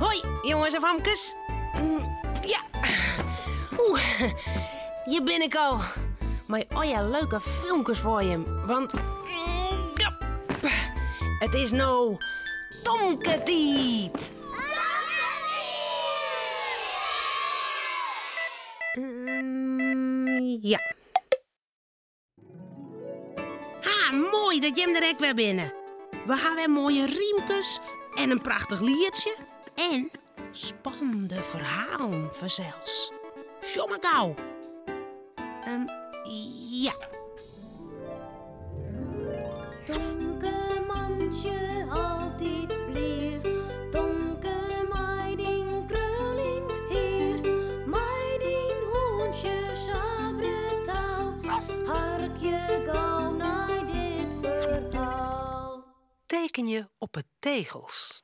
Hoi, jonges en famkes. Ja. Oeh, hjir bin ik al. Mei allegear leuke filmkes foar jim. Want ja, it is no Tomke-tiid. Ja. Ha, moai dat jim der ek wer binne. We ha wer moaie rymkes en in prachtich lietsje en spannende ferhalen fansels. Sjoch mar gau. Ja. Tomke mantsje altyd blier, Tomke mei dyn kruljend hier, mei dyn hûntsje sa brutaal, harkje gau nei dit ferhaal. Tekenje op 'e tegels.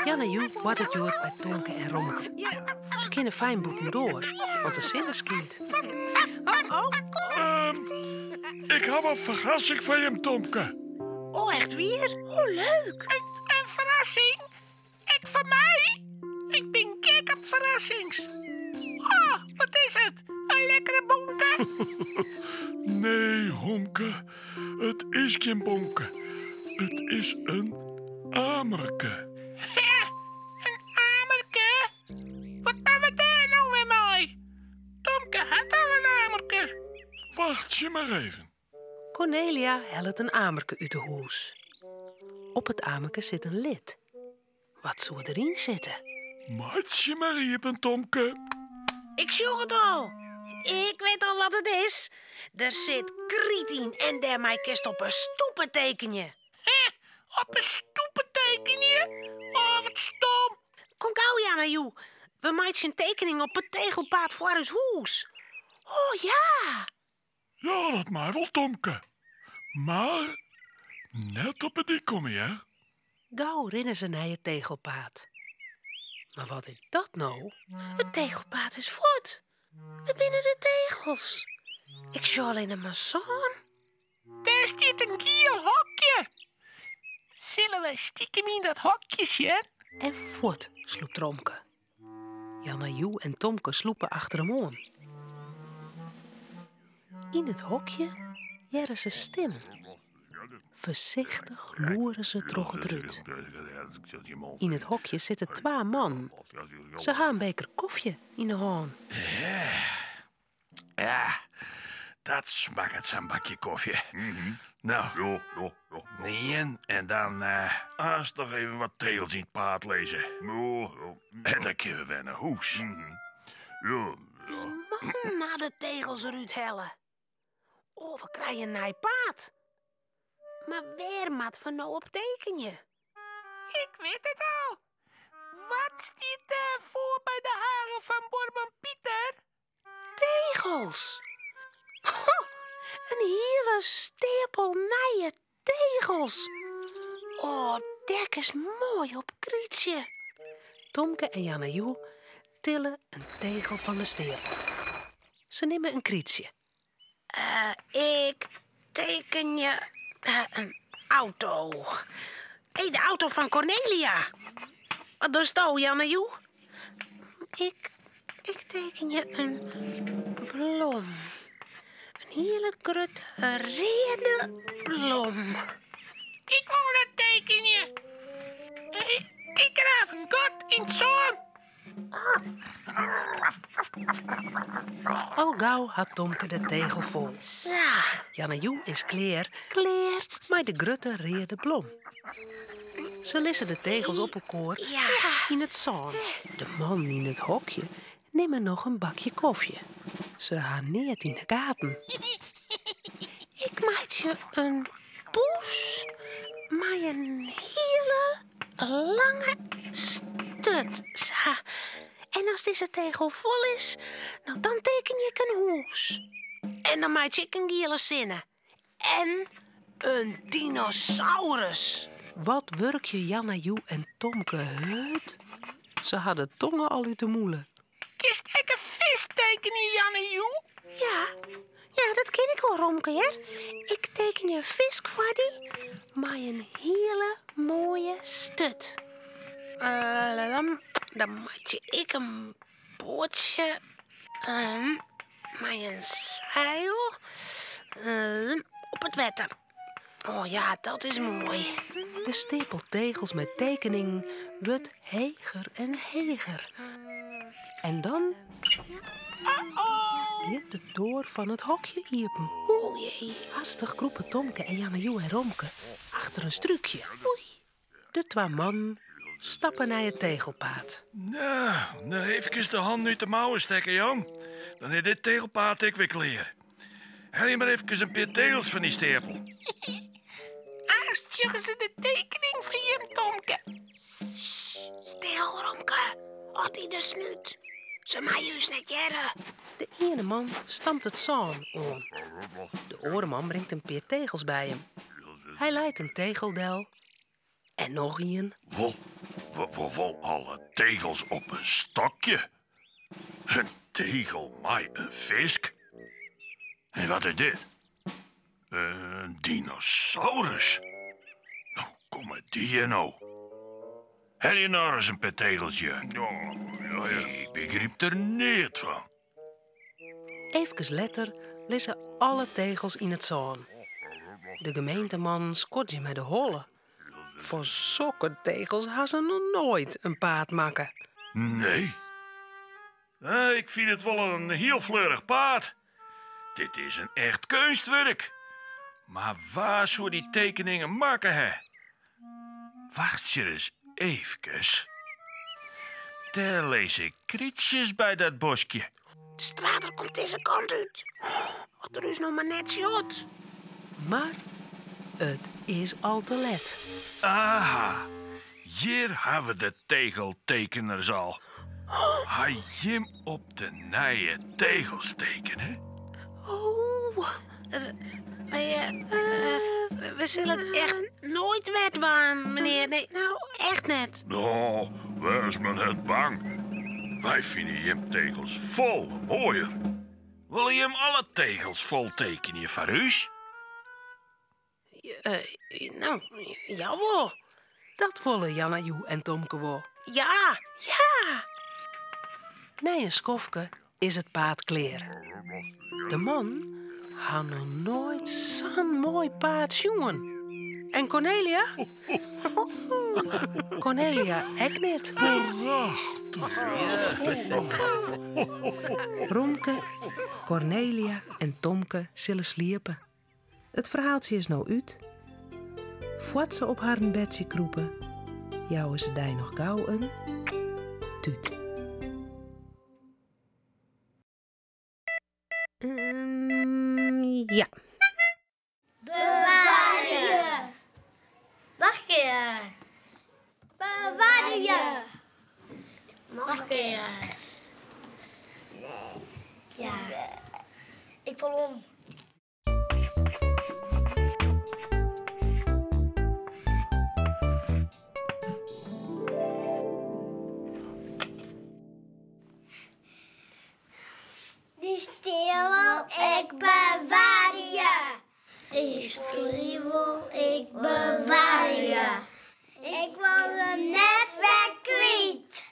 Jan en Joe boartet hjoed by Tomke en Romke. Se kinne fijn bûtendoar, want de sinne skynt. Ik haw in ferrassing foar jim, Tomke. Oh, echt wier? Oh, leuk. In ferrassing? Ek foar my? Ik bin gek op ferrassings. Oh, wat is it? In lekkere bonke? Nee, Romke. It is gjin bonke. It is in amerke. Hè? In amerke? Wat moatte we dêr no wer mei? Tomke hat al in amerke. Wachtsje mar even. Kornelia hellet in amerke út 'e hûs. Op it amerke sit in lid. Wat soe deryn sitte? Meitsje mar iepen, Tomke. Ik sjoch it al. Ik wit al wat it is. Der sit kryt yn en dêrmei kinst op 'e stoepe tekenje. Hè? Op 'e stoepe tekenje? Oh, wat stom. Kom gau, Janna Joe. We meitsje in tekening op it tegelpaad foar ús hûs. Oh ja! Ja, dat mei wol, Tomke. Mar net op 'e dyk komme, hear. Gau rinne se nei it tegelpaad. Mar wat is dat no? It tegelpaad is fuort. Wêr binne de tegels? Ik sjoch allinne mar sân. Dêr stiet in giel hokje. Sille wy stikem yn dat hokje sjen? En fuort slûpt Romke. Janna Joe en Tomke slûpe achter him oan. Yn it hokje hearre se stimmen. Foarsichtich loere se troch it rút. Yn it hokje sitte twa mannen. Se ha in beker kofje yn 'e hân. Ja, dat smakket sa'n bakje kofje. No, ien en dan aanst noch even wat tegels yn it paad lizze. En dan kinne we wer nei hûs. Dy mannen ha de tegels derút helle. Oh, we krije in nij paad. Mar wêr moatte we no op tekenje? Ik wit it al. Wat stiet dêr foar by de hage fan buorman Pieter? Tegels! Ho, in hiele steapel nije tegels! Oh, dêr kinst moai op krytsje. Tomke en Janna Joe tille in tegel fan de steapel. Se nimme in krytsje. Ik tekenje in auto. Hé, de auto fan Kornelia. Wat dochsto, Janna Joe? Ik tekenje in blom. In hiele grutte reade blom. Ik wol net tekenje. Ik graaf in gat yn it sân. Al gau hat Tomke de tegel fol. Sa. Janna Joe is klear. Klear. Mei de grutte reade blom. Se lizze de tegels op elkoar yn it sân. De mannen yn it hokje nimme noch in bakje kofje. Se ha neat yn 'e gaten. Ik meitsje in poes mei in hiele lange sturt. Sa. En as dizze tegel fol is, no dan tekenje ik in hûs. En dan meitsje ik in giele sinne. En in dinosaurus. Wat wurkje Janna Joe en Tomke hurd. Se ha de tonge al út de mûle. Kinst ek in fisk tekenje, Janna Joe? Ja, ja, dat kin ik wol, Romke, hear. Ik tekenje in fisk foar dy mei in hiele moaie sturt. Dan meitsje ik in boatsje mei in seil op it wetter. Oh ja, dat is moai. De steapel tegels mei tekeningen wurdt heger en heger. En dan giet de doar fan it hokje iepen. O jee. Hastich krûpe Tomke en Jannejoe en Romke achter in strúkje. Oei. De twa mannen stappe nei it tegelpaad. Nou, noch efkes de hannen út de mouwen stekke, jong. Dan is dit tegelpaad ek wer klear. Helje mar efkes in pear tegels fan dy steapel. Aanst sjogge se de tekening fan jim, Tomke. Stil, Romke. As dy de snút. Se meie ús net hearre. De iene man stampt it sân oan. De oare man bringt in pear tegels by him. Hy leit in tegel del en noch ien. Wol, wol, wol alle tegels op in stokje. In tegel mei in fisk? En wat is dit? In dinosaurus? No, komme dy hjir no? Helje noch ris in pear tegels hjir. Ik begryp der neat fan. Efkes letter lizze alle tegels yn it sân. De gemeentemannen skodzje mei de holle. Fan sokke tegels ha se noch noait in paad makke. Nee. Ik fyn it wol in hiel fleurich paad. Dit is in echt keunstwurk. Mar wa soe dy tekeningen makke ha? Wachtsje ris eefkes. Dêr lizze krytsjes by dat boskje. De strater komt dizze kant út. As er ús no mar net sjocht. Mar it is al te let. Aha, hjir ha we de tegeltekeners al. Ha jim op de nije tegels tekene? Oh, we sille it echt noait wer dwaan, menear. Nee, nou, echt net. No, wês mar net bang. Wy fine jim tegels folle moaier. Wolle jim alle tegels fol tekenje foar ús? No, jawol. Dat wolle Jannejoe en Tomke wol. Ja, ja! Nei in skoftke is it paad klear. De mannen ha noch noait sa'n moai paad sjoen. En Cornelia? Cornelia ek net. Romke, Cornelia en Tomke sille sliepe. It ferhaaltsje is no út. Foar't se op harren bedsje krûpe, jouwe se dy noch gau in tút. Ja. Bewarje. Noch kear. Bewarje. Noch kear. Nee. Ja. Ik val om. Dy stien wol ik bewarje. Dy stien wol ik bewarje. Ik wol him net wer kwyt.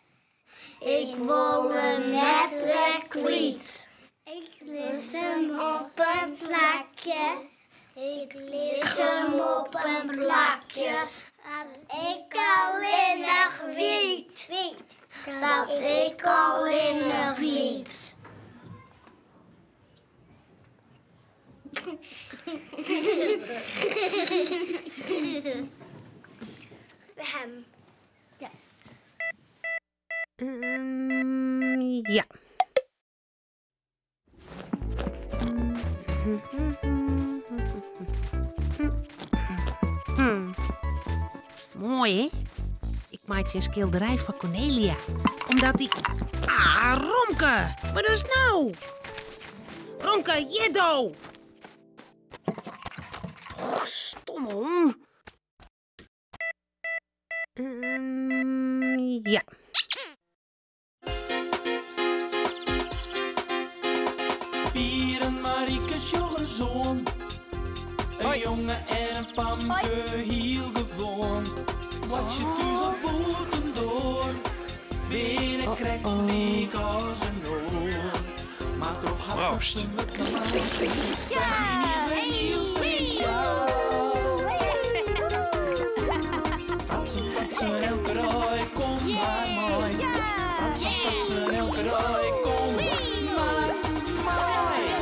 Ik wol him net wer kwyt. Ik lis him op in plakje. Ik lis him op in plakje. Dat ik allinnich wyt. Dat ik allinnich wyt. Hem. Ja. Ja. Moai, hè? Ik meitsje in skilderij foar Cornelia. Omdat dy... Ah, Romke! Wat is it no? Romke, jiddo! Oh, stomme hûn. Ja. Pier en Marieke sjogge ris oan. In jonge en in famke, hiel gewoan. Wat je thús of bûten docht. net krekt lyk as in oar. Mar troch har Proost. fratsen wurdt gemaakt. Ja, is wer hiel spesjaal. Fratsen, fratsen, elke dei, kom mar mei. Fratsen, fratsen, elke dei, kom mar mei.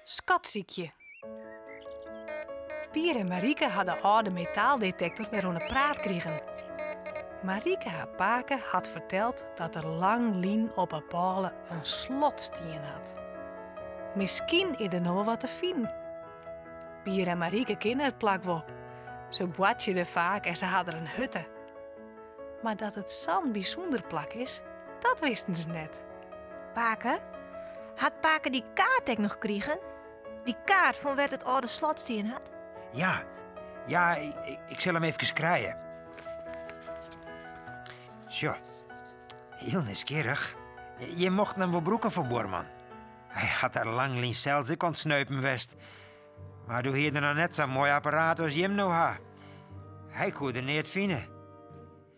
Skatsykje. Pier en Marieke ha de âlde metaaldetektor wer oan 'e praat krigen. Marieke har pake hat ferteld dat der lang lyn op 'e pôle in slot stien hat. Miskien is der no wol wat te finen. Pier en Marieke kinne it plak wol. Se boartsje der faak en se ha der in hutte. Mar dat it sa'n bysûnder plak is, dat wisten se net. Pake, hat pake dy kaart ek noch krigen? Dy kaart fan wêr't it âlde slot stien hat? Ja, ja, ik, ik sil him efkes krije. Sjoch, hiel nijsgjirrich. Je mochten him wol brûke fan buorman. Hy hat der lang lyn sels ek oan 't sneupen west. Mar doe hie er noch net sa'n moai apparaat as jim no ha. Hy koe der neat fine.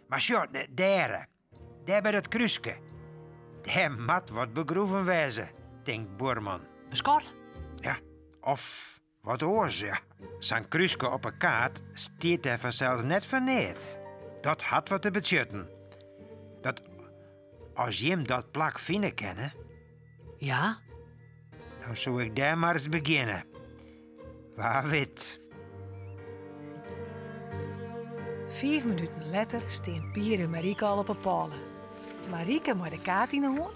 Mar sjoch, dêre, dêr by dat krúske. Dêr moat wat begroeven wêze, tinkt buorman. In skat? Ja, of wat oars, ja. Sa'n krúske op 'e kaart stiet dêr fansels net foar neat. Dat hat wat te betsjutten. Dat as jim dat plak fine kinne... Ja? Dan soe ik dêr mar ris begjinne. Wa wit. Fiif minuten letter stean Pier en Marieke al op 'e pôle. Marieke mei de kaart yn 'e hân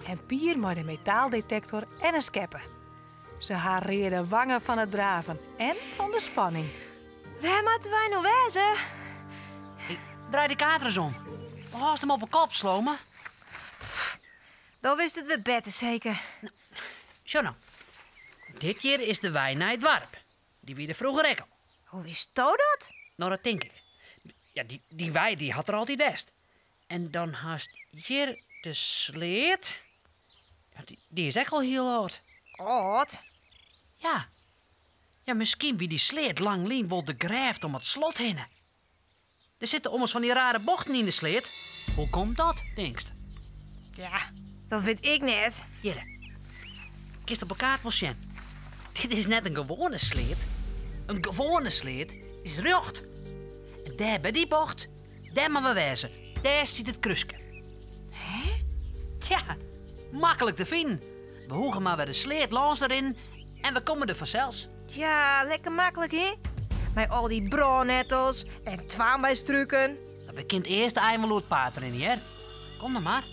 en Pier mei de metaaldetektor en in skeppe. Se ha reade wangen fan it draven en fan de spanning. Wêr moatte wy no wêze? Draai de kaart ris om. Hâldst him op 'e kop, Slome. Do witst it wer better seker. Sjoch no. Dit hjir is de wei nei it doarp. Dy wie der froeger ek al. Hoe witsto dat? No, dat tink ik. Ja, dy, dy wei dy hat der altyd west. En dan hast hjir de sleat. Ja, dy, dy is ek al hiel âld. Âld? Ja. Ja, miskien wie dy sleat lang lyn wol de grêft om it slot hinne. Der sitte ommers fan dy rare bochten yn de sleat. Hoe komt dat, tinkst? Ja, dat wit ik net. Hjirre, kinst op 'e kaart wol sjen. Dit is net in gewoane sleat. In gewoane sleat is rjocht. En dêr by dy bocht, dêr moatte we wêze. Dêr stiet it krúske. Hè? Tja, maklik te finen. We hoege mar wer de sleat lâns te rinnen en we komme der fansels. Ja, lekker maklik, hè? Mei al dy brânnettels en toarnbeistruken. We kinne earst even oer it paad rinne, hear. Kom dan mar.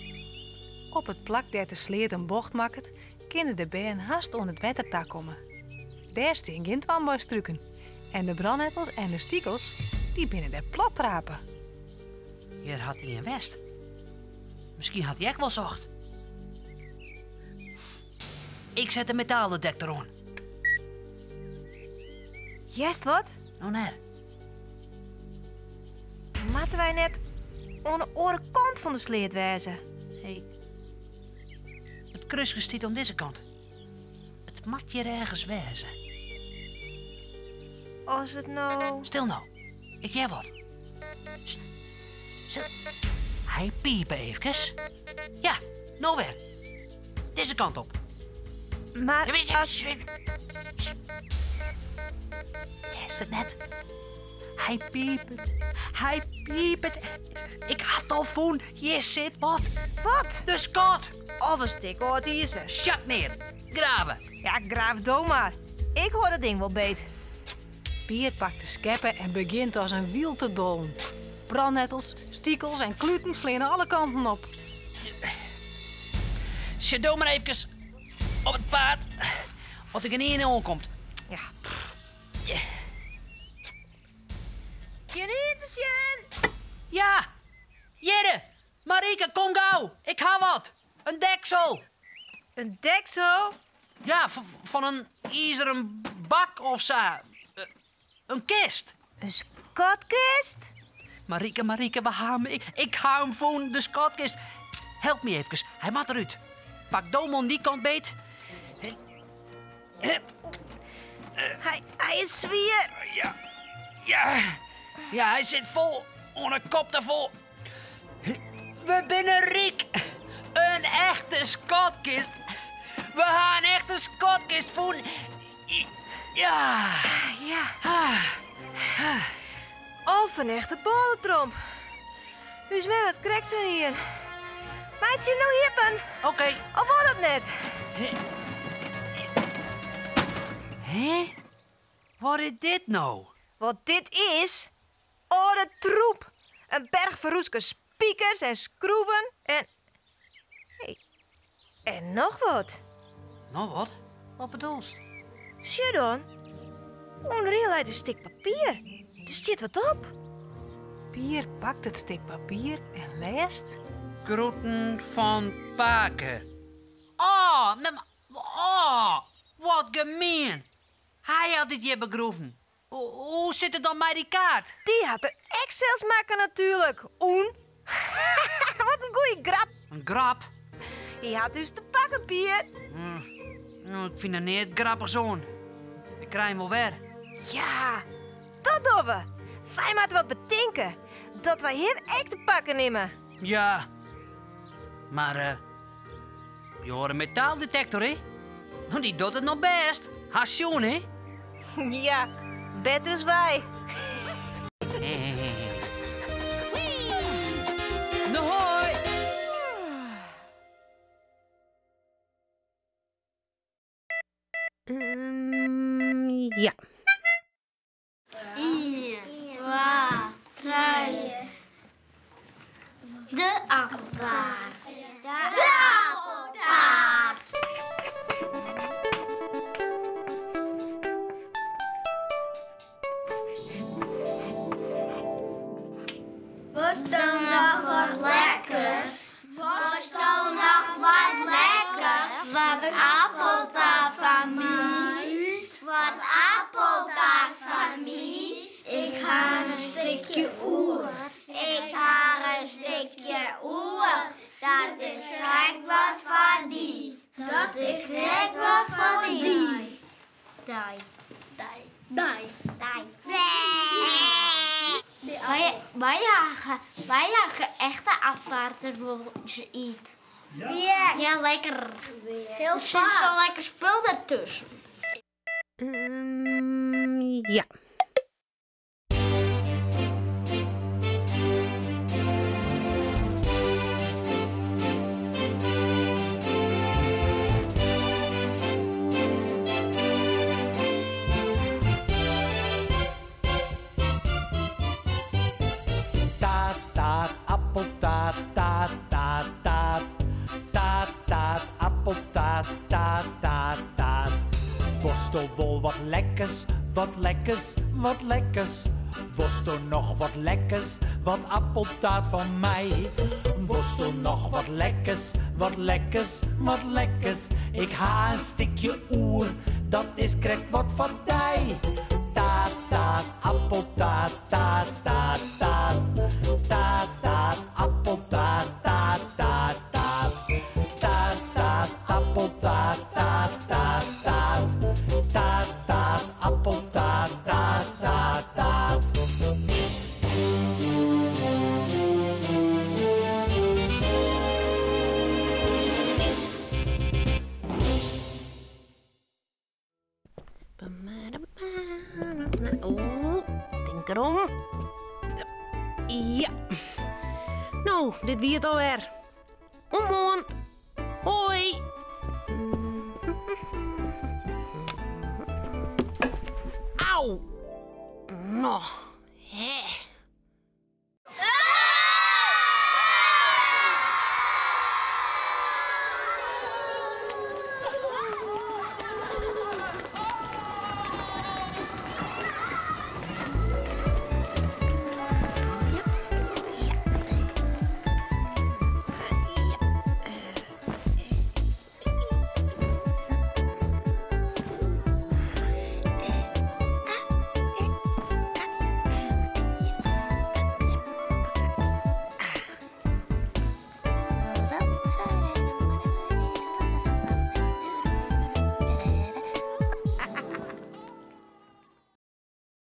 Op it plak dêr't de sleat in bocht makket, kinne de bern hast oan it wetter ta komme. Dêr stean gjin toarnbeistruken en de brânnettels en de stikels, dy binne dêr plattrape. Hjir hat ien west. Miskien hat hy ek wol socht. Ik set de metaaldetector oan. Hearst wat? No net. Moatte wy net oan de oare kant fan de sleat wêze? Nee. It krúske stiet oan dizze kant. It moat hjir ergens wêze. As it no. Stil no. Ik hear wat. Stil. Hy pipe eefkes. Ja, no wer. Dizze kant op. Mar as... Hearst it net? Hy piepet. Hy piepet. Ik ha it al fûn. Hjir sit wat. Wat? De skat. Of in stik âld izer. Sjak neat. Grave. Ja, graaf do mar. Ik hâld dat ding wol beet. Pier pakt de skeppe en begjint as in wyld te dollen. Brânnettels, stikels en kluten fleane alle kanten op. Sit do mar eefkes op it paad, as der gjinien oankomt. Ja. Gjinien te sjen! Ja! Hjirre! Marieke, kom gau! Ik ha wat! In deksel! In deksel? Ja, fan in izeren bak of sa. In kist. In skatkist? Marieke, Marieke, we ha him. Ik ha him fûn, de skatkist. Help my eefkes, hy moat derút. Pak do him oan dy kant beet. Hy, hy is swier. Ja, ja. Ja, hy sit fol. Oan 'e kop ta fol. We binne ryk! In echte skatkist! We ha in echte skatkist fûn! Ja! Ja. Of in echte bôletromp. Us mem hat krekt sa'n ien. Meitsje him no iepen. Oké. Of wol dat net? Hè? Wat is dit no? Wat dit is? Alde troep. In berch ferroeske spikers en skroeven en... Hey. En noch wat. Noch wat? Wat bedoelst? Sjoch dan. Underyn leit in stik papier. Der stiet wat op. Pier pakt it stik papier en lêst. Groeten fan pake. Oh, mem, oh, wat gemien. Hy hat it hjir begroeven. Hoe sit it dan mei dy kaart? Dy hat er ek sels makke natuerlik, Oen. Wat in goeie grap. In grap? Hy hat ús te pakken, Pier. No, ik fyn der neat grappichs oan. Ik krij him wol wer. Ja, dat dogge we. Wy moatte wat betinke. Dat wy him ek te pakken nimme. Ja, mar eh, jo hawwe in metaaldetektor, hè? Want dy docht it noch bêst. Hast sjoen, hè? Ja, better as wy. No hoi! Ja. Ien, twa, trije. De appeltaart. De appeltaart. Wolsto noch wat lekkers? Wolsto noch wat lekkers? Wat appeltaart fan my? Wat appeltaart fan my? Ik ha in stikje oer. Ik ha in stikje oer. Dat is krekt wat foar dy. Dat is krekt wat foar dy. Dei. Dei. Dei. Dei. Wy hawwe, wy hawwe echte appeltaart wolris iten. Ja, lekker. Der sit sa'n lekker spul dertusken. Ja. Taart, taart, appeltaart, taart, taart, taart. Taart, taart, appeltaart, taart, taart, taart. Wolsto wol wat lekkers, wat lekkers, wat lekkers? Wolsto noch wat lekkers, wat appeltaart fan my? Wolsto noch wat lekkers, wat lekkers, wat lekkers? Ik ha in stikje oer, dat is krekt wat foar dy. Taart, taart, appeltaart, taart, taart, taart. Taart, taart, appeltaart, taart, taart, taart. Taart, taart, appeltaart, taart, taart, taart. Taart, taart, appeltaart, taart, taart, taart. Oeh, tink derom. Ja. No, dit wie it alwer. Oant moarn. Hoi. Au. No, hè.